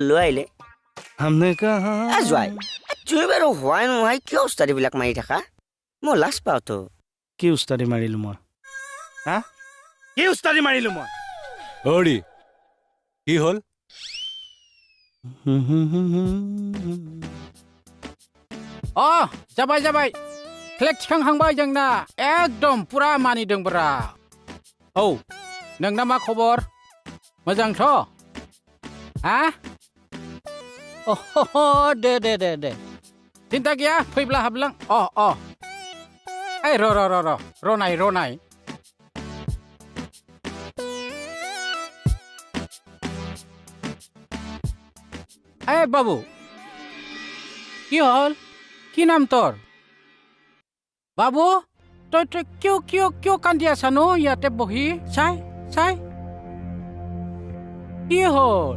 লৈ আহিলে। হামনে কাহা। এ জোৱাই, তুমি বাৰু হোৱাই নোহোৱাই কিয় উস্তাদিবিলাক মাৰি থাকা? মই লাজ পাওঁতো। কি উস্তাদি মাৰিলো মই? হা, কি উস্তাদি মাৰিলো মই? হৰি, কি হ'ল? अ जाबाय जाबाय, फ्लेग थिखांखांबाय जोंना, एकदम फुरा मानिदोंब्रा। औ नोंना मा खबर? मोजांथ'? हा, अह दे दे दे दे, सिन्था गैया, फैब्ला हाबलां। अ अ ओइ र' र' र' र' रनाय रनाय। এই বাবু, কি হ'ল? কি নাম তোৰ? বাবু, তই তই কিয় কিয় কিয় কান্দি আছানো ইয়াতে বহি? চাই চাই, কি হ'ল?